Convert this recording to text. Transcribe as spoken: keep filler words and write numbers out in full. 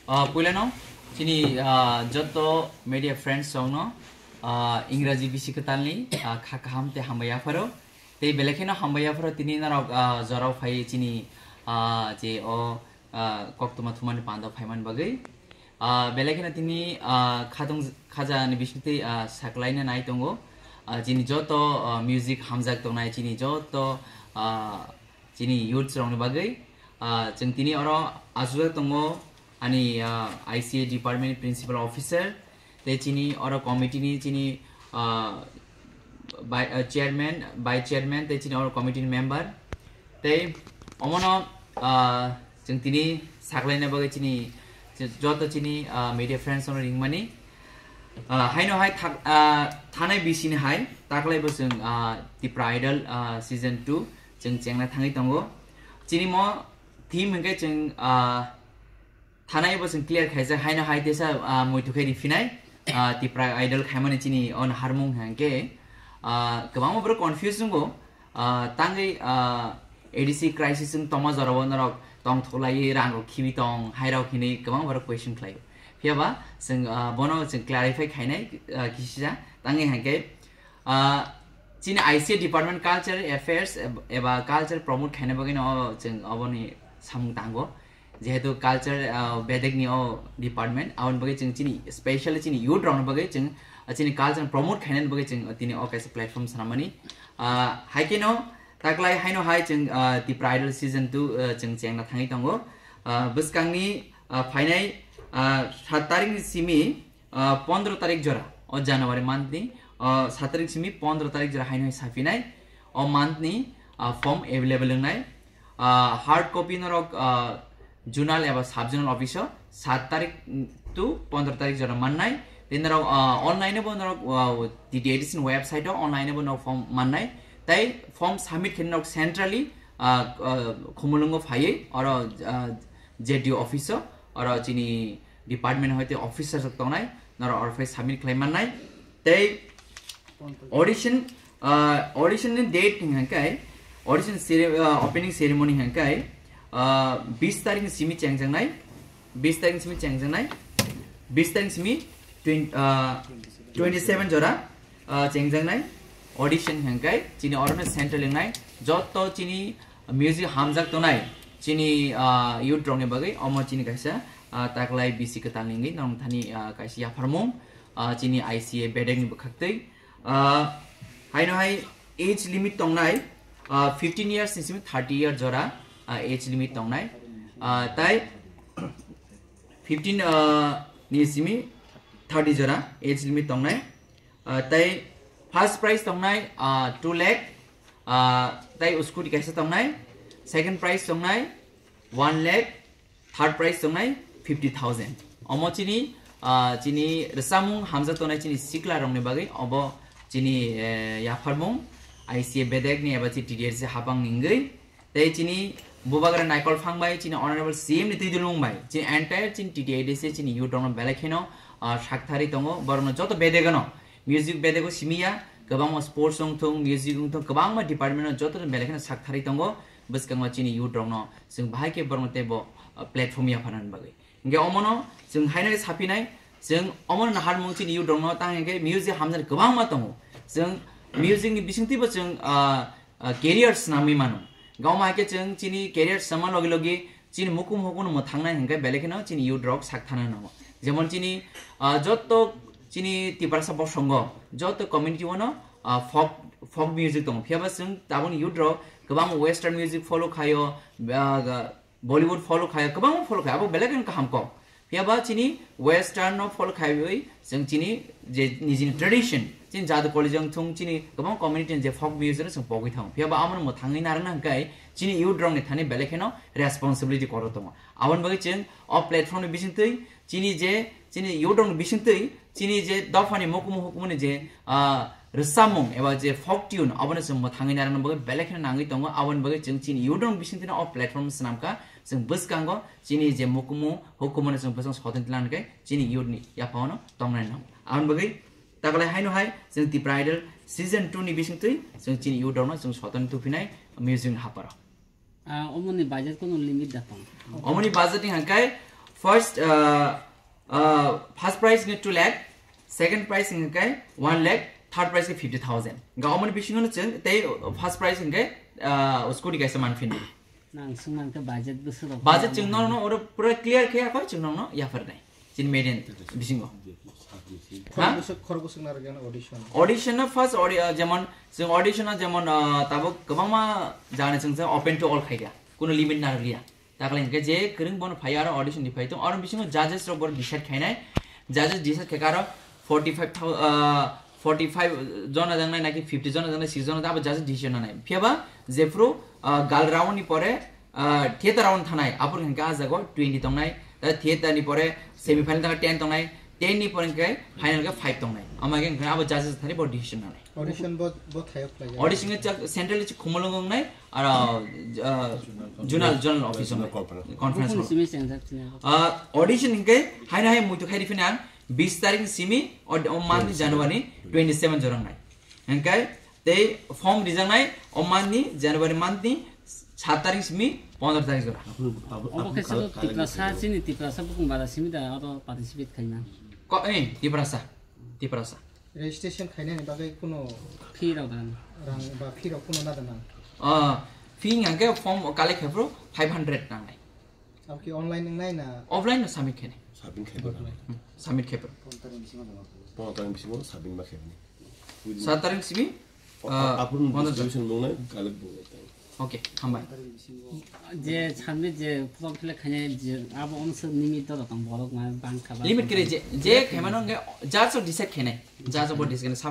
Ah, puilano chini, ah, joto media friends rokno, ah, Ingraji bisi kwtalni, ah, kha kaham tei hambai yapharo. Tei belai kheno hambai yapharo tini norok, ah, jorao phai chini, ah, je o, ah, koktwma thumani pando phaimani bagwi. Ah, belai kheno tini, ah, khatung khaja ni bisingtwi, ah, saklaina nai tongo. Ah, chini joto, ah, music hamjak tongnai chini joto, ah, chini youths rokni bagwi. Ah, chwng tini oro achukjak tongo ani, ah, I C A department principal officer, tei chini oro committee ni chini, ah, bai-, ah, chairman, vice chairman, tei chini oro committee ni member. Tei omono, ah, chwng tini saklaina bagwi chini joto chini, ah, media friends rokno ringmani. Ah, haino hai thak-, ah, thanai bisini hai taklai bo chwng, ah, Tipra Idol, ah, season two chwng chengna thangwi tongo. Chini mo theme hwnkhe chwng, ah, thanai bo chwng clear khaijak, haino hai tesa, ah, muitu khe riphinai, ah, Tipra Idol khaimani chini o naharmung hwnkhe, ah, kwbangma borok confuse wngo, ah, tangwi, ah, A D C crisis wng tongma jorao norok tongthoklaiwi rang rok khibi tong, hai rok hinwi kwbangma borok question khlaio. Phiyaba chwng, ah, bono chwng clarify khainai, ah, kisisa tangwi hwnkhe, ah, chini I C A department culture affairs eb-, eba culture promote khaina bagwi no chwng oboni samung tango. Jehetu culture, ah, bedekni o department, aboni bagwi chwng chini, specially chini youth rokni bagwi chwng, ah, chini culture promote khainani bagwi chwng tini o kaisa platform swnamani. Ah, hai kheno taklai haino hai chwng, ah, Tipra Idol season two, ah, chwng chengna thangwi tongo. Ah, bwskangni, ah, phainai, ah, sat tarikni simi, ah, pondro tarik jora, o January month ni, ah, sat tarik simi pondro tarik jora haino hai saphinai, o month ni, ah, form available wngnai. Ah, hard copy norok, ah, zonal eba sub zonal office o sat tarik to pondro tarik jora mannai. Tei norok, ah, online bo norok, ah, T T A D C ni website o online bo norok form mannai. Tei form submit khe norok centrally, ah, ah, Khumulwngo phaiwi oro, ah, Z D O office o, oro chini department hoite officer rok tongnai, norok oro phai submit khlai mannai. Tei audition, ah, audition ni date hwnkhe audition cere-, ah, opening ceremony hwnkhe, ah, bis tarik ni simi chengjaknai, bis tarik ni simi chengjaknai, bis tarik ni simi twenty, ah, twenty seven jora, ah, chengjaknai audition hwnkhe chini orono central wngnai joto chini music hamjak tongnai chini, ah, youth rokni bagwi omo chini kaisa, ah, taklai bisi kwtal ni wngwi norok thani, ah, kaisa yapharmung, ah, chini I C A bedekni bwkhaktwi. Ah, haino hai age limit tongnai, ah, fifteen years ni simi thirty year jora, ah, age limit tongnai. Ah, tai fifteen, ah, ni simi thirty jora age limit tongnai. Ah, tai first prize tongnai, ah, two lakh, ah, tai scooty kaisa tongnai, second prize tongnai one lakh, third prize tongnai fifty thousand. Omo chini, ah, chini rwchapmung hamjak tongnai chini sikla rokni bagwi obo chini, eh, yapharmung I C A bedekni eba chini T D S C hapang ni wngwi. Tei chini bubagra Naikol Phang bai, chini Honorable C M ni twi dulung bai, chini entire chini T T A D C chini youth rokno belai kheno, ah, sakthari tongo, borokno joto bedegano, music bedego simiya, kwbangma sports wngthung, music wngthung, kwbangma department no joto belai kheno sakthari tongo, bwskango chini youth rokno chwng bahai khe borokno teibo, ah, platform yapharnani bagwi. Hingke omono chwng haino saphinai, chwng omono naharmung chini youth rokno tang hingke music hamjani kwbangma tongo. Chwng music ni bisingtwibo chwng, ah, ah, career swnamwi mano. Gawma hai khe chwng chini career swngma logi logi chini mukum hukuno mwthangnai hingke belai kheno chini youth rok sak thana nango. Jemon chini, ah, joto chini Tiprasa bosongo, joto community o no, ah, folk, folk music tongo. Phiyaba chwng taboni youth rok kwbang western music follow khaio, ah, Bollywood follow khaio, kwbang follow khaio, abo belai kheno kaham kok. Phiyaba chini western no follow khaiwi chwng chini je nijini tradition, chini jadu college wngthung chini kwbang community ni je folk music no chwng pogwi thango. Phiyaba amo no mwthangwi narwkna hwnkhe chini youth rok ni thani belai kheno responsibility kotor tongo. Aboni bagwi chwng o platform ni bisingtwi chini je, chini youth rok ni bisingtwi chini je dophani mukumu hukumuni je, ah, rwchapmung eba je folk tune abono chwng mwthangwi narwkna bagwi belai kheno nangwi tongo. Aboni bagwi chwng chini youth rok ni bisingtwi no o platform swnamkha. Chwng bwskango chini je mukumu hukumu no chwng bwskango soton tlang khe chini youth ni yaphangno tongnai nango. Aboni bagwi taklai haino hai chwng Tipra Idol season two ni bisingtwi chwng chini youth rokno chwng soton tuphinai music ni haparo. Ah, omoni budget kono limit da tong? Omoni budget ni hangkai first, uh, uh, first prize ni two lakh, second prize ni hangkai one lakh, third prize ni fifty thousand. Ga omoni bisingo no chwng tei first prize hangkai, uh, scooty kaisa manphin. Nang sung hangkai budget bwswk rok budget kaya chwng no no oro pura clear khe akhoi chwng no no yaphar nai. Chini median bisingo. Khorok bwswk, khorok bwswk narwkya audition. Audition no first audi-, uh, jemon, chwng audition no jemon, uh, tabuk kwbangma jani chwng chwng open to all khaikha. Kuno limit narwkliya. Takle hwnkhe je kwrwng bono phai aro audition ni phai tong. Aro bisingo judges rok bono decide khainai. Judges decide khaikha aro forty five thou-, uh, forty five jona jangnai naki fifty jona jangnai, six jona abo judges decision nanai. Phiyaba jephru, uh, gal round ni pore, ah, theater round thanai, aphuru hwnkhe ah jago twenty tongnai, ta theater ni pore semi final thangkhe ten tongnai, ten ni pore hwnkhe final khe five tongnai. Ama khe hwnkhe abo judges thani bo decision nanai. Audition bo, bo thayok khlai. Audition khe chak central chi Khumulwng wngnai, aro, ah, zonal, zonal office wngnai, conference hall. Bukung simi sengjak chini. Ah, audition hwnkhe haino hai muitu khai rifina ang bis tarik simi, o, o month ni January twenty seven jorang nai. Hwnkhe tei form rijaknai o month ni, January month ni sat tarik simi pondro tarik jora. Obo khe sabo Tiprasa, chini Tiprasa bukung bara simi da oro participate khaina. Ko, eh, Tiprasa, Tiprasa. Registration khainani bagwi kuno fee rok dan. Rang ba fee rok kuno nada nang? Ah, fee hwnkhe form collect khaphuru five hundred nangnai. Abo ki online wngnai na? Offline no submit khainai. Submit khainai. Hmm, submit khaphuru. Pondro tarik bisingo submit ma khainai. Sat tarik simi, ah, aphuru pondro distribution bungnai, collect bungnai tang. Okay, hambai. Je submit je form fill up khainai je abo onse nimi to tong borok ma bang kha ba. Limit kre je, je khaimano hwnkhe judge o decide khainai. Judge o bo decide khainai.